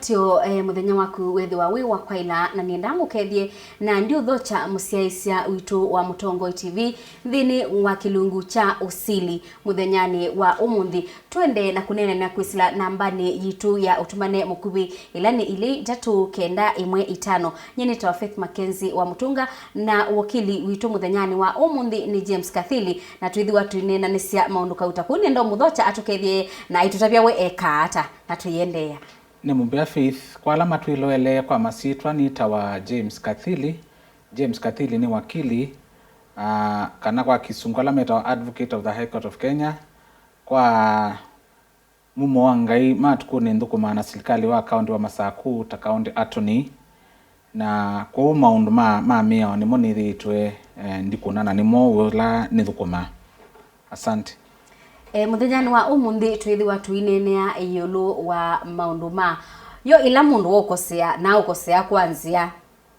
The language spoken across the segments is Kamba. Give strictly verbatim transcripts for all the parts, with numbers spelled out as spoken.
Tyo, eh, mũthenya waku wĩthĩwa wĩ wa kwaĩla, na nĩenda ngũkethye na ndiũthokya mũsyaĩĩsya witũ wa Mũtongoi T V nthĩnĩ wa kĩlungu kya ũsili mũthenyanĩ wa ũmũnthĩ. Twende na kũneenany'a kwĩsĩla nambanĩ yitũ ya ũtũmane mũkuvĩ, ĩla nĩ ilĩ itatũ kenda ĩmwe itano. Nyie nĩtawa Faith Mackenzie wa Mũtunga, na wokili witũ mũthenyanĩ wa ũmũnthĩ nĩ James Kathili, na twĩthĩwa tũineenanĩsya maũndũ kauta. Kũu nĩenda ũmũthokya atũkethye na aitũtavya we ekaa ata, na tũiendeea. Nĩ mũvea Faith. Kwa ala matwĩloele, kwa masyĩtwa nĩtawa James Kathili. James Kathili nĩ wakili, ah, kana kwa Kĩsũngũ ala metawa Advocate of the High Court of Kenya. Kwa mumo wa Ngai, matukũnĩ nthũkũmaa na silikalĩ wa kaũntĩ wa Masaku ta county attorney, na kwoou maũndũ ma, ma mĩao nĩmo nĩthĩĩtwe, eh, ndikũna, na nĩmo wĩa ũla nĩthũkũmaa. Asante. E, mũthenyanĩ wa ũmũnthĩ twĩthĩwa tũineenea ĩũlũ wa maũndũ ma yo ĩla mũndũ waũkosea na aũkosea kwa nzĩa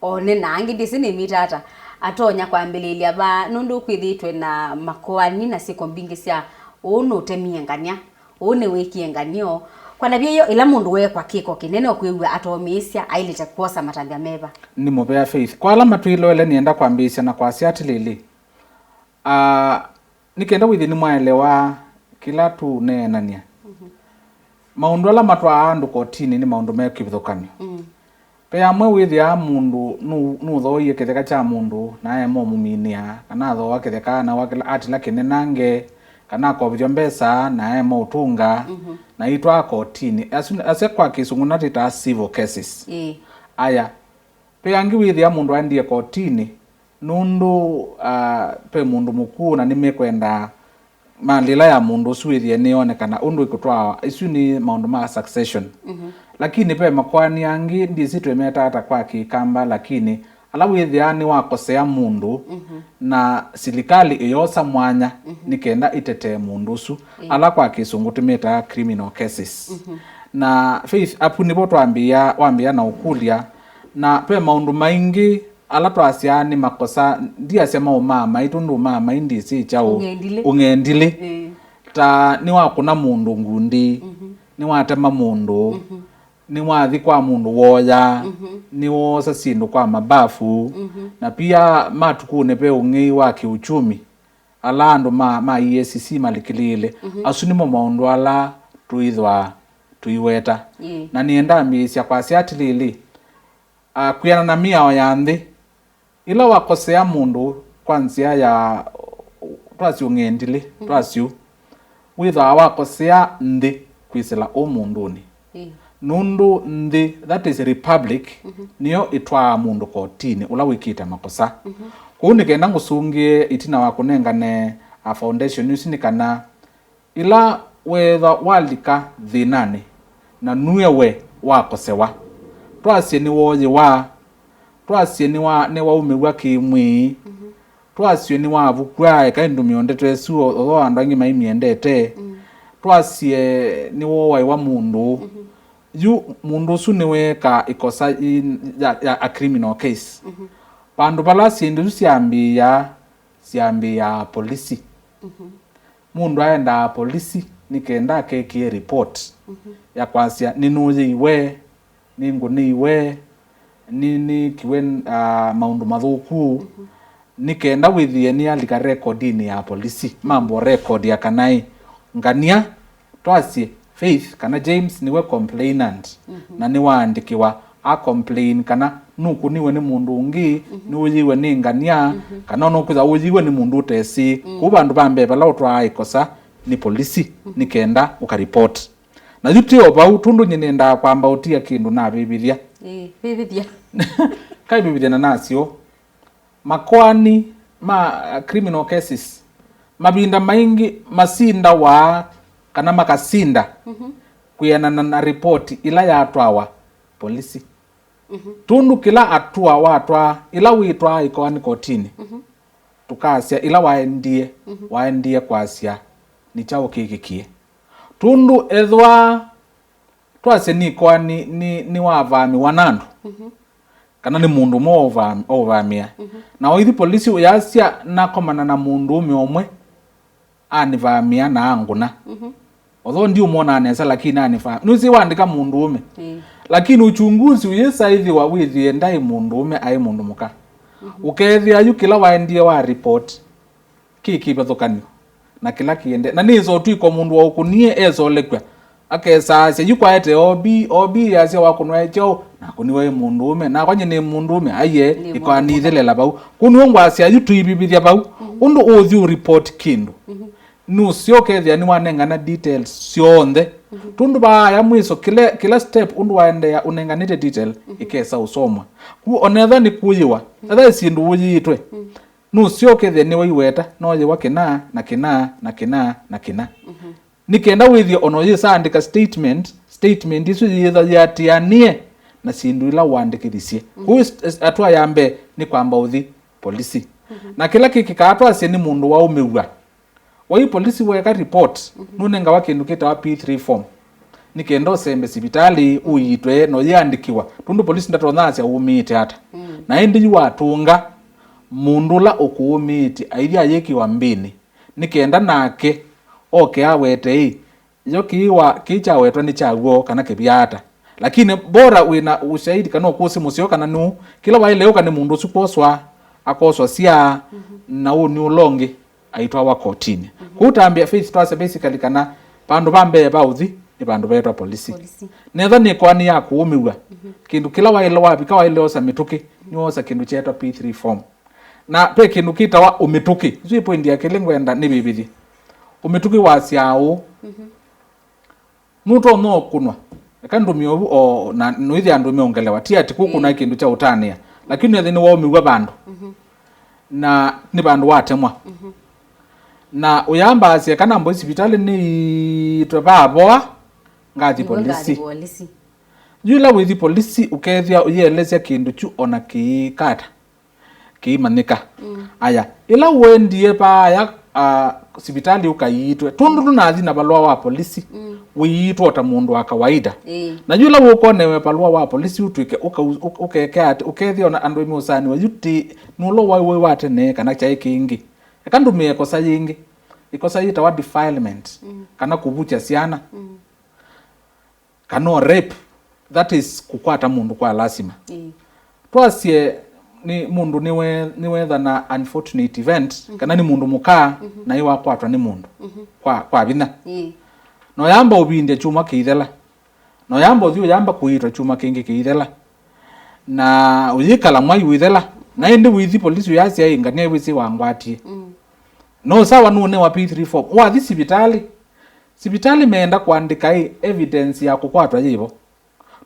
one na angĩ ndĩsĩ nĩmĩta ata, atonya kwambĩlĩĩlya vaa, nũndũ kwĩthĩĩtwe na makoani na syĩko mbingĩ sya ũũ nũtemie ngany'a, ũũ nĩwĩkie ngany'o. Kwanavya yo ĩla mũndũ weekwa kĩko kĩnene ũkwĩw'a atomĩĩsya ailĩte kwosa matambya meva? Nĩ mũvea Faith. Kwa ala matwĩloele, nĩenda kwambĩĩsya na kwasya atĩlĩlĩ, ah, nĩ kenda wĩthĩe nĩmwaelewa kĩla tũneenany'a. Maũndũ ala matwaa andũ kotinĩ nĩ maũndũ me kĩvathũkany'o. Mm. Ve amwe wĩthĩaa mũndũ nũ-, nũthooie kĩtheka kya mũndũ na aema ũmũminĩa, kana athooa kĩtheka na wakĩla, atila kĩnenange, kana akovithw'a mbesa na aema ũtũnga, na itwaa kotinĩ. Asu, ase kwa Kĩsũngũ na twĩtaa civil cases. Ĩĩ. Aya, ve angĩ wĩthĩaa mũndũ aendie kotinĩ nũndũ, ah, ve mũndũ mũkũũ na nĩmekwenda mali ĩla ya mũndũ ũsu wĩthĩe nĩyonekana ũndũ ĩkũtwawa. Isu nĩ maũndũ ma succession. Lakini ve makoani angĩ, ndyĩsĩ twĩmeta ata kwa Kĩkamba, lakini ala wĩthĩaa nĩwakosea mũndũ na silikalĩ ĩyoosa mwanya nĩ kenda ĩtetee mũndũ ũsu. Ĩĩ. Ala kwa Kĩsũngũ tũmĩtaa criminal cases. Na Faith, apu nĩvo twambĩĩa, wambĩĩa na ũkũlya, na ve maũndũ maingĩ ala twasyaa nĩ makosa, ndiasya ma ũmaamai, tondũ ũmaamai ndyĩsĩ kyaũ. Ũng'endilĩ. Ũng'endilĩ. Ĩĩ. Ta nĩwakũna mũndũ ngundi, nĩwatema mũndũ, nĩwathi kwa mũndũ woya, nĩwoosa syĩndũ kwa mabafu, na pia matukũnĩ ve ũng'ei wa kĩuchumi, ala andũ ma, ma E A C C malikĩlĩĩle. Asu nĩmo maũndũ ala tũithwa tũiweta. Ĩĩ. Na nĩenda ambĩĩsya kwasya atĩlĩlĩ, ah, kwĩana na mĩao ya nthĩ, ĩla wakosea mũndũ kwa nzĩa ya, twasye ũng'endilĩ, twasye ũu, wĩthĩawa wakosea nthĩ kwĩsĩla ũmũndũnĩ. Ĩĩ. Nũndũ nthĩ, that is republic, nĩyo ĩtwaa mũndũ kotinĩ ũla wĩkĩte makosa. Kwoou nĩ kenda ngũsũngĩe ĩtina wa kũnengane a foundation ũsu nĩ kana ĩla weethwa walika thĩnanĩ na nue we wakosewa, twasye nĩwooyĩwa, twasye nĩwa-, nĩwaumĩw'a kĩ-mwĩĩ, twasye nĩwavukw'a, eka ĩndũmĩo ndeto ĩsu, o-, although andũ angĩ maimyendete, twasye nĩwooaĩwa mũndũ, yu mũndũ ũsu nĩweeka ĩkosa i-, ya, ya a criminal case. Vandũ vala syĩndũ isu syambĩĩa, syambĩĩaa polisi. Mũndũ aendaa polisi nĩ kenda akekĩe report ya kwasya, "Nĩnũyĩiwe, nĩngũnĩiwe, nĩ-, nĩnĩkiwe, ah, maũndũ mathũku." Nĩ kenda wĩthĩe nĩalika rekodinĩ ya polisi, mambo record ya kana ĩ, ngania, twasye Faith kana James nĩwe complainant, na nĩwaandĩkĩwa a complain kana nũkũniwe nĩ mũndũ ũngĩ, nĩũyĩiwe nĩ ngania, kana ona ũkwĩtha ũyĩiwe nĩ mũndũ ũtesĩ. Kũu vandũ va mbee vala ũtwaa ĩkosa nĩ polisi, nĩ kenda ũkaripoti. Na yu tĩ o vau, tũndũ nyie nĩendaa kwamba ũtia kĩndũ navĩvĩthya. Ĩĩ, vĩvĩthya. Kaivĩvĩthya na nasyo. Makoani ma, uh, criminal cases, mavinda maingĩ masindawa kana makasinda kwĩanana na ripoti ĩla yatwawa polisi. Tũndũ kĩla atua watwaa, ĩla wĩtwaa ĩkoani kotinĩ, tũkasya ĩla waendie, waendie kwasya nĩ kyaũ kĩkĩkie. Tũndũ ethwa twasye nĩ koani nĩ, nĩwavamĩwa na andũ, kana nĩ mũndũ ũmwe waũva-, waũvamĩa, na waithi polisi ũyasya nakomana na mũndũũme ũmwe, anĩvamĩa na angũna. Although ndiũmwonaa nesa, lakini anĩva-, nĩwĩsĩ waandĩka mũndũũme. Ĩĩ. Lakini uchunguzi ũyĩsa ĩthĩwa wĩthĩe ndaĩ mũndũũme, aĩ mũndũ mũka. Ũkethĩa yu kĩla waendie wa report kĩ kĩvathũkany'o na kĩla kĩende. Na nĩso twĩko mũndũ waũkũnie esolekw'a, akesaasya, yu kwaete O B, O B yasya wakũnwa e kyaũ? Nakũniwe ĩ mũndũũme, nakwa nyie nĩ mũndũũme, aiee, nĩ ĩkoa mũndũ mũka. Nĩthelela vau. Kũu nĩw'o ngwasya yu tũivĩvĩthya vau. Ũndũ ũũthi ũ report kĩndũ, nũseo ũkethĩa nĩwanengana details syonthe. Tũndũ vaaya mwĩso, kĩla, kĩla step ũndũ waendeea ũnenganĩte detail, ĩkesa ũsomwa. Ku onetha nĩ kũyĩwa, etha ĩ syĩndũ ũyĩĩtwe, nũseo ũkethĩa nĩwaiweta, noyĩwa kĩna, na kĩna, na kĩna, na kĩna. Nĩ kenda wĩthĩe ona ũyĩsaandĩka statement, statement ĩsu yĩĩtha yĩatĩanĩe na syĩndũ ila ũandĩkĩthisye. Kũu is-, is-, hatua ya mbee nĩ kwamba ũthi polisi. Na kĩla kĩkĩkaa twasye nĩ mũndũ waũmĩw'a. Wai polisi weeka report, nũnengawa kĩndũ kĩtawa P three form. Nĩ kenda ũsembe sivitalĩ, ũiitwe, na ũyĩandĩkĩwa. Tũndũ polisi ndatonya asya ũũmĩĩte ata. Na ĩndĩ yu watũnga mũndũ ũla ũkũũmĩĩtye, aithi ayĩkĩwa mbĩnĩ. Nĩ kenda nake oke awete ĩ, yo kĩĩ wa-, kĩĩ kyawetwa nĩ kya w'o kana kĩvya ata. Lakini bora wĩ na ũshaidi kana ũkũsĩ mũseo kana nũũ, kĩla waĩle ũka nĩ mũndũ ũsu kwoswa, akoswa syaa, na ũnĩ ũla ũngĩ aitwawa kotinĩ. Kũu tambĩa Faith twasya basically kana vandũ va mbee va ũthi nĩ vandũ veetwa polisi. Polisi. Netha nĩ ĩkoani ya kũũmĩw'a, kĩndũ kĩla waĩle wavika waĩle osa mĩtũkĩ, nĩwosa kĩndũ kyeetwa P three form. Na ve kĩndũ kĩtawa ũmĩtũkĩ. Ĩsu ĩ point ya kelĩ ngwenda nĩvĩvĩthye. Ũmĩtũkĩ wasyaa ũũ, nũtonya ũkũnwa. Eka ndũmĩe ũu, o, na nũĩthĩa ndũmĩe ũngelewa. Ti ati kũkũna kĩndũ kya ũtanĩa. Lakini ethĩ nĩwaũmĩw'a vandũ. Na nĩ vandũ watemwa. Na ũyamba asya kana mbũi sivitalĩ nĩiitwe vavoa, ngathi polisi. Nĩw'o ngathi polisi. Yu ĩla wĩthi polisi ũkethĩa ũyĩelesya kĩndũ kyu ona kĩikata. Kĩimanyĩka. Aya, ĩla ũendie vaaya, a, sivitalĩ ũkaiitwe, tũndũ ndũnathi na valũa wa polisi, wĩiitwe o ta mũndũ wa kawaida. Ĩĩ. Na yu ĩla ũkonewe valũa wa polisi ũtw'ĩke, ũka-, ũka-, ũkekea atĩ, ũkethĩa ona andũ meũsaanĩwa, yu ti nũla waĩ wĩ wa tene kana kyaĩ kĩngĩ. Eka ndũmĩe ĩkosa yĩngĩ. Ĩkosa yĩtawa defilement, kana kũvukya syana. Kana o rape, that is kũkwata mũndũ kwa lasima. Ĩĩ. Twasye nĩ mũndũ nĩwe-, nĩwethana unfortunate event, kana nĩ mũndũ mũka, na ĩ wakwatwa nĩ mũndũ kwa, kwa vinya. Ĩĩ. No yamba ũvindya kyumwa kĩithela. No yamba ũthi ũyamba kũiitwa kyumwa kĩngĩ kĩithela. Na ũyĩkala mwai ũithela. Na ĩndĩ wĩthi polisi ũyasya ĩ ngania wĩsĩ wangwatie. No sawa nũnewa P three form. Wathi sivitalĩ. Sivitalĩ meenda kũandĩka ĩ evidence ya kũkwatwa yĩvo.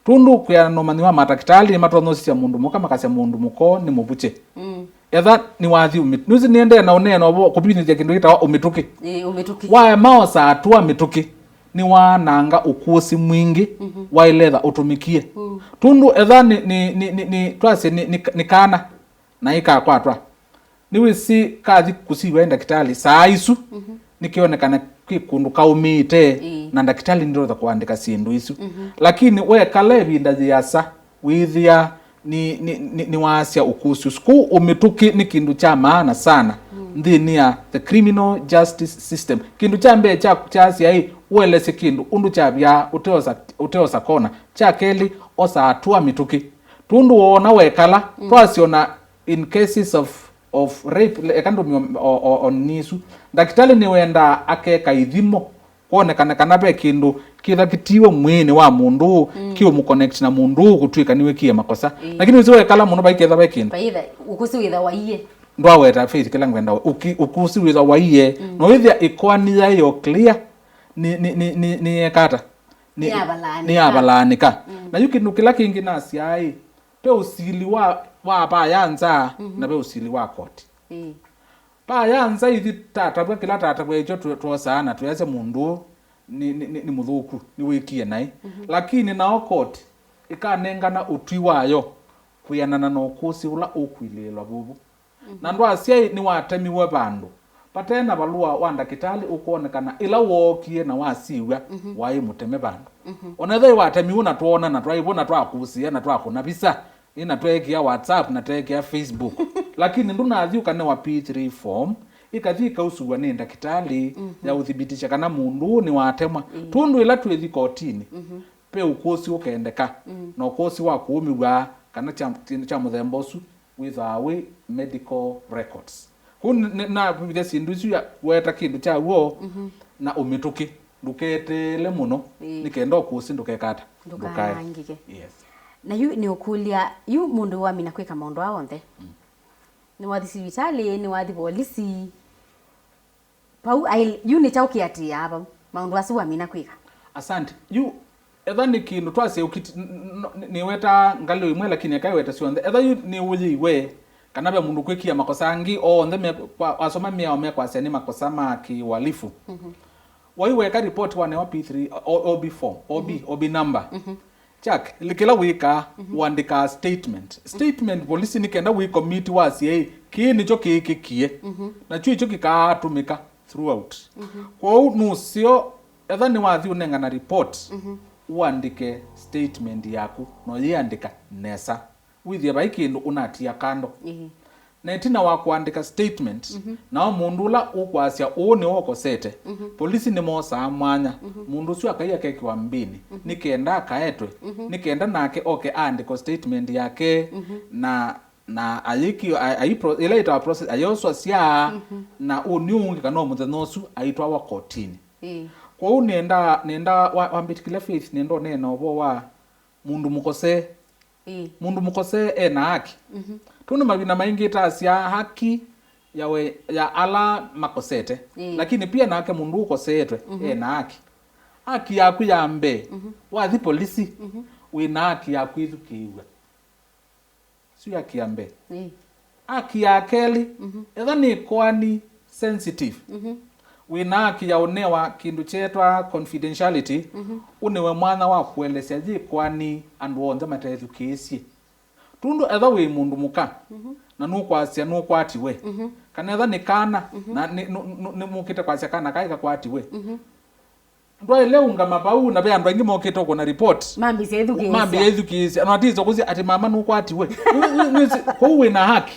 Tũndũ kwĩana na ũmanyi wa matakĩtalĩ, nĩmatonya ũsisya mũndũ mũka, makasya mũndũ mũka nĩ mũvukye. Etha nĩwathi ũmĩ-, nũsĩ nĩendee na ũneena ũvo kũvinĩthya kĩndũ kĩtawa ũmĩtũkĩ. Ĩĩ, ũmĩtũkĩ. Waema osa atũa mĩtũkĩ, nĩwaananga ũkũsĩ mwingĩ waĩle etha ũtũmĩkie. Tũndũ etha nĩ, nĩ, nĩ, nĩ, nĩ, twasye nĩ, nĩ, nĩ kana, na ĩkakwatwa. Nĩwĩsĩ kathi kũsiw'a ĩ ndakĩtalĩ saa isu, nĩkĩonekana kwĩ kũndũ kaũmĩĩte, na ndakĩtalĩ nĩndotha kũandĩka syĩndũ isu. Lakini wekala ĩvinda yĩasa, wĩthĩa nĩ, nĩ, nĩ, nĩwaasya ũkũsĩ ũsu. Kũu ũmĩtũkĩ nĩ kĩndũ kya maana sana nthĩnĩ ya the criminal justice system. Kĩndũ kya mbee kya, kyasya ĩ, ũelesye kĩndũ ũndũ kyavyaa ũteosa, ũteosa kona. Kya kelĩ, osa atũa mĩtũkĩ. Tũndũ woona wekala, twasya ona in cases of, of rape, le-, eka ndũmĩe o, o, o, o nini isu. Ndakĩtalĩ nĩwendaa akeka ithimo, kwonekana kana ve kĩndũ kĩthakĩtiwe mwĩĩnĩ wa mũndũ ũũ, kĩũmũconnect na mũndũ ũũ kũtw'ĩka nĩwĩkie makosa. Ĩĩ. Lakini wĩsĩ wekala mũno vaiketha ve kĩndũ. Vaitha, ũkũsĩ wĩtha waiye. Ndwaweta Faith kĩla ngwenda we. Ũki-, ũkũsĩ wĩtha waiye. No wĩthĩa ĩkoani yaĩ o clear, nĩ, nĩ, nĩ, nĩ, nĩyekata. Nĩ, nĩyavalaanĩka. Nĩyavalaanĩka. Na yu kĩndũ kĩla kĩngĩ nasyaa ĩ, ve ũsili wa, wa vaya nza, na ve ũsili wa koti. Ĩĩ. Vaya nza ithi tatavw'a kĩla tatavw'a ĩkyo twe-, twosaa na tweasya mũndũ ũũ nĩ, nĩ, nĩ, nĩ mũthũku, nĩwĩkie naĩ. Lakini nao koti ĩkanengana ũtwi wayo kwĩanana na ũkũsĩ ũla ũkwilĩĩlwa vuvu. Na ndwasya ĩ nĩwatemiwe vandũ vate na valũa wa ndakĩtalĩ ũkwonekana ĩla wookie na wasiw'a waĩ mũteme vandũ. Ona ethĩwa watemiwe na twoona na twaĩ vo na twakũsĩa na twakũna visa, ĩ na tweekĩa WhatsApp na teekĩa Facebook. Lakini ndũnathi ũkanewa P three form, ĩkathi ĩkausũw'a nĩ ndakĩtalĩ ya ũthibitisha kana mũndũ ũũ nĩwatemwa. Tũndũ ĩla twĩthi kotinĩ, ve ũkũsĩ ũkendeka, mm, na ũkũsĩ wa kũũmĩw'a kana kya, kya mũthemba ũsu wĩthĩawa wĩ medical records. Kũu nĩ, nĩ, navuvithya syĩndũ isu ya weta kĩndũ kya w'o, mhm, na ũmĩtũkĩ. Ndũketeele mũno, ĩĩ, nĩ kenda ũkũsĩ ndũkekata, ndũkae. Ndũkanangĩke. Yes. Na yu nĩ ũkũlya, yu mũndũ wamina kwĩka maũndũ aa onthe? Mm. Nĩwathi sivitalĩ, nĩwathi volisi. Vau ail-, yu nĩ kyaũ kĩatĩĩaa vau? Maũndũ asu wamina kwĩka? Asante. Yu, etha nĩ kĩndũ twasya ũkiti-, n-, n-, n-, nĩweta ngalĩko imwe, lakini eka ĩwete syonthe. Etha yu nĩũyĩiwe, kana ve mũndũ kwĩkia makosa angĩ, onthe me-, kwa-, wasoma mĩao mekwasya nĩ makosa ma kĩwalifu. Mhm. Wai weka report wanewa P three, O-, OB form, OB, mhm, OB number. Mhm. Jack, li-, kĩla wĩkaa, mhm, ũandĩkaa statement. Statement polisi nĩ kenda wĩkomiti wasye, "Ĩ, kĩĩ nĩkyo kĩĩkĩkie." Mhm. Na kyu ikyo kĩkaatũmĩka throughout. Mhm. Kwoou nũseo, etha nĩwathi ũnengana report, mhm, ũandĩke statement yaku, na ũyĩandĩka nesa. Wĩthĩe vai kĩndũ ũnatia kando. Ĩĩ. Na ĩtina wa kũandĩka statement, mhm, nao mũndũ ũla ũkwasya ũũ nĩwe ũkosete, mhm, polisi nĩmosaa mwanya, mhm, mũndũ ũsu akai akekĩwa mbĩnĩ, mhm, nĩ kenda akaetwe, mhm, nĩ kenda nake oke aandĩkwe statement yake, mhm, na, na ayĩkĩwa, a-, aipro-, ĩla ĩtawa process, ayoswa syaa, mhm, na ũnĩ ũngĩ kana o mũthenya ũsu aitwawa kotinĩ. Ĩĩ. Kwoou nĩenda, nĩenda wa-, wambĩtĩkĩlya Faith, nĩenda ũneena ũvoo wa mũndũ mũkosee. Ĩĩ. Mũndũ mũkosee e na haki. Mhm. Tondũ mavinda maingĩ tasyaa haki ya we, ya ala makosete. Ĩĩ. Lakini pia nake mũndũ ũkoseetwe, mhm, e na haki. Haki yaku ya mbee, mhm, wathi polisi, mhm, wĩ na haki ya kwĩthukĩĩw'a. Sio haki ya mbee. Ĩĩ. Haki ya kelĩ, mhm, etha nĩ ĩkoani sensitive, mhm, wĩ na haki ya ũnewa kĩndũ kyeetwa confidentiality, mhm, ũnewe mwanya wa kũelesya yĩ ĩkoani andũ onthe matethukĩĩsye. Tũndũ etha wĩ mũndũ mũka, mhm, na nũkwasya nũkwatiwe, mhm, kana etha nĩ kana, mhm, na nĩ, nũ-, nũ-, nĩmũkĩte kwasya kana kaĩ kakwatiwe. Mhm. Ndwaĩle ũngama vau, na ve andũ aingĩ mokĩte ũkũna report. Mambĩĩsya ĩthukĩĩsya. Mambĩĩsya ĩthukĩĩsya. Na atĩsya kũsya atĩ mama nũkwatiwe. Nĩ-, nĩ-, nĩ-, kũu wĩ na haki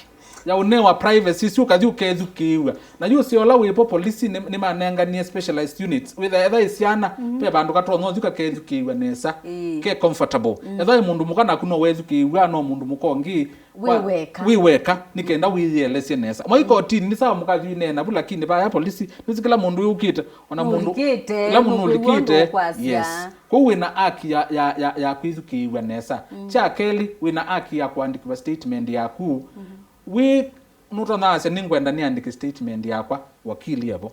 ya ũnewa privacy, si ũkathi ũkethukĩĩw'a. Na yu ũseo ũla wĩpo polisi nĩ, nĩmanenganie specialized units. Wĩtha etha ĩ syana, mhm, ve vandũ katonya ũthi kakethukĩĩw'a nesa. Ĩĩ. Ke comfortable. Mm. Etha ĩ mũndũ mũka naku no wethukĩĩw'a, no mũndũ mũka ũngĩ. Wĩ wa-, weka. Wĩ weka, nĩ kenda wĩyĩelesye nesa. Mwai kotini, nĩ sawa mũkathi ũineena vu, lakini vaya polisi, nĩsĩ kĩla mũndũ yũkĩte, ona mũndũ, nũlikĩte, kĩla mũndũ nũkwĩw'a nũlikĩte, ũndũ ũkwasya. Yes. Kwoou wĩ na haki ya, ya, ya, ya kwĩthukĩĩw'a nesa. Mm. Kya kelĩ, wĩ na haki ya kũandĩkĩwa statement yaku. Mhm. Wĩ, nũtonya asya, "Nĩngwenda nĩandĩke statement yakwa," wakili evo.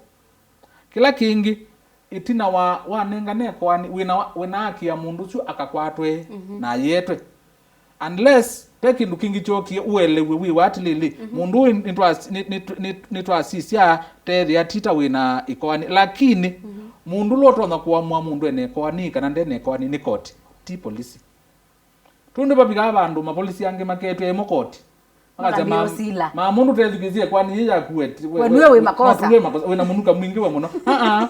Kĩla kĩngĩ, ĩtina wa wanengane ĩkoani, wĩna, wĩna haki ya mũndũ ũsu akakwatwe, mhm, na ayetwe. Unless ve kĩndũ kĩngĩ kyookie ũelew'e wĩwa atĩlĩlĩ, mhm, mũndũ ũyũ nĩtwa-, nĩ-, nĩ-, nĩ-, nĩtwasisya teethĩa tita wĩna ĩkoani. Lakini, mhm, mũndũ ũla ũtonya kũamũa mũndũ ena ĩkoani kana ndena ĩkoani nĩ koti, ti polisi. Tũndũ vavikaa vandũ mapolisi angĩ maketw'e ĩmo koti. Makasya, "Ma-, ũsila. Ma mũndũ tethukĩĩsye ĩkoani yĩ yaku we, we, we nĩwe wĩ makosa. Wĩ na mũnuka mwingĩ we mũno." Aa.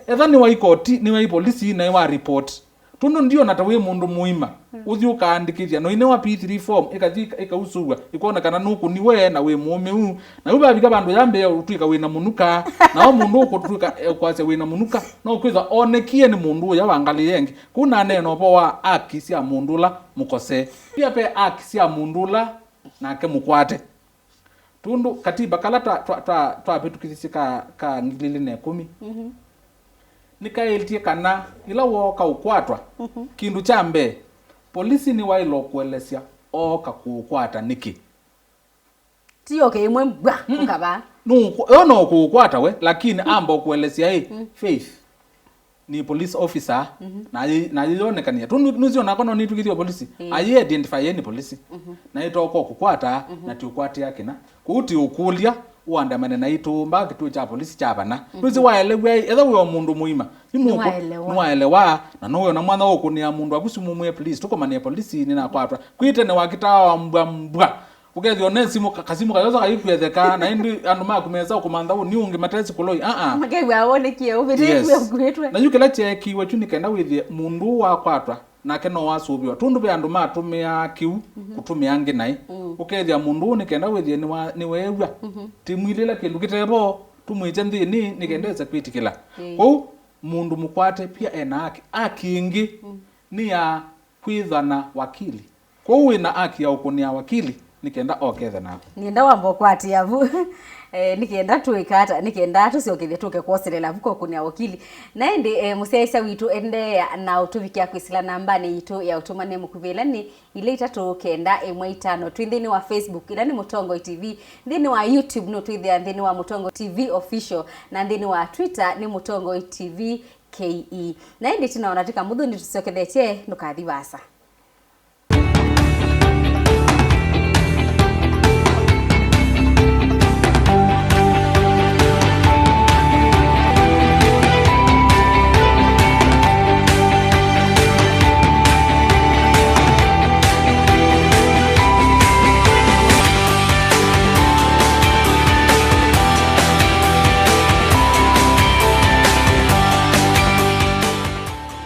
Etha nĩwai koti, nĩwai polisi, na wa report. Tũndũ ndiona ta wĩ mũndũ mũima. Mm. Ũthi ũkaandĩkĩthya. No ine wa P three form, ĩkathi ĩka-, ĩkausũw'a. Ĩkwonekana nũkũniwe na wĩ mũũmĩu. Na yu vavika vandũ yambĩĩa ũtw'ĩka wĩ na mũnuka. Nao mũndũ ũkũtw'ĩka, eh, ũkwasya wĩ na mũnuka. No kwĩthwa onekie nĩ mũndũ ũya wa ngalĩ yengĩ. Kũu naneena ũvoo wa haki sya mũndũ ũla mũkosee. Pia ve haki sya mũndũ ũla nake mũkwate. Tũndũ katiba kala twa-, twa-, twa-, twavĩtũkĩthisye ka, ka ngili ilĩ na ĩkũmi, mhm, nĩkaĩlĩtye kana ĩla wooka ũkwatwa, mhm, kĩndũ kya mbee, polisi nĩwaĩle kũelesya ooka kũũkwata nĩkĩ. Ti oke ĩmwe mbwa, mm-mm, ũkavaa. Nũkũ-, yo no kũũkwata we, lakini amba ũkũelesya ĩ, mm, Faith, nĩ police officer, mhm, na ayĩ-, na ayĩyonekania. Tu nu-, nusi onakwa no nĩtwĩkĩthye polisi. Mm. Ayĩ identify nĩ polisi. Mhm. Na ĩtoka kũkwata, mhm, na ti ũkwatĩa kĩna. Kũu ti ũkũlya, ũandamane naitũ, mbaka kĩtuo kya polisi kya vana. Mhm. Nusi waelew'a ĩ, etha wĩ o mũndũ mũima. Nĩmũkũ-, nĩwaelewa. Nĩwaelewa, na nũwĩona mwanya ũkũnĩa mũndũ waku simũ mwĩe, "Please, tũkomanĩe polisi, nĩnakwatwa." Kwĩ tene wakĩtaa wa mbwa mbwa. Ũkethĩa one simũ ka-, kasimũ kayosa kaikwetheka, na ĩndĩ andũ maku mesa ũkũmantha ũnĩ ũngĩ matesi kũloi. Aa. Makew'a wonekie, ũvĩtĩtwe, yes, ũkuĩtwe. Na yu kĩla kyeekiwe kyu nĩ kenda wĩthĩe mũndũ ũũ wakwatwa, nake no wasũvĩwa. Tũndũ ve andũ matũmĩaa kĩu, mhm, kũtũmĩa angĩ naĩ. Mm. Ũkethĩa mũndũ ũũ nĩ kenda wĩthĩe nĩwa-, nĩweew'a. Mhm. Tĩmwilĩla kĩndũ kĩtevo, tũmwĩkye nthĩnĩ, nĩ kenda, mm, ese kwĩtĩkĩla. Ĩĩ. Kwoou, mũndũ mũkwate pia ena haki. Haki ĩngĩ, mm, nĩ ya kwĩthwa na wakili. Kwoou wĩ na aki ya ũkũnĩa wakili nĩ kenda okethe naku. Nĩenda wamba ũkwatĩa vu. Eh, nĩ kenda twĩka ata, nĩ kenda tũsyokethye tũke kwoselela vu kwa ũkũnĩa wakili. Na ĩndĩ eh, mũsyaĩĩsya witũ endeea na ũtũvikĩa kwĩsĩla nambanĩ yitũ ya ũtũmane mũkuvĩ ĩla nĩ ilĩ itatũ kenda ĩmwe itano. Twĩ nthĩnĩ wa Facebook ĩla nĩ Mũtongoi T V, nthĩnĩ wa YouTube nũtwĩthĩa nthĩnĩ wa Mũtongoi T V Official, na nthĩnĩ wa Twitter nĩ Mũtongoi T V K E. Na ĩndĩ tinaona tĩka mũthũni tũsyokethetye ndũkathi vaasa.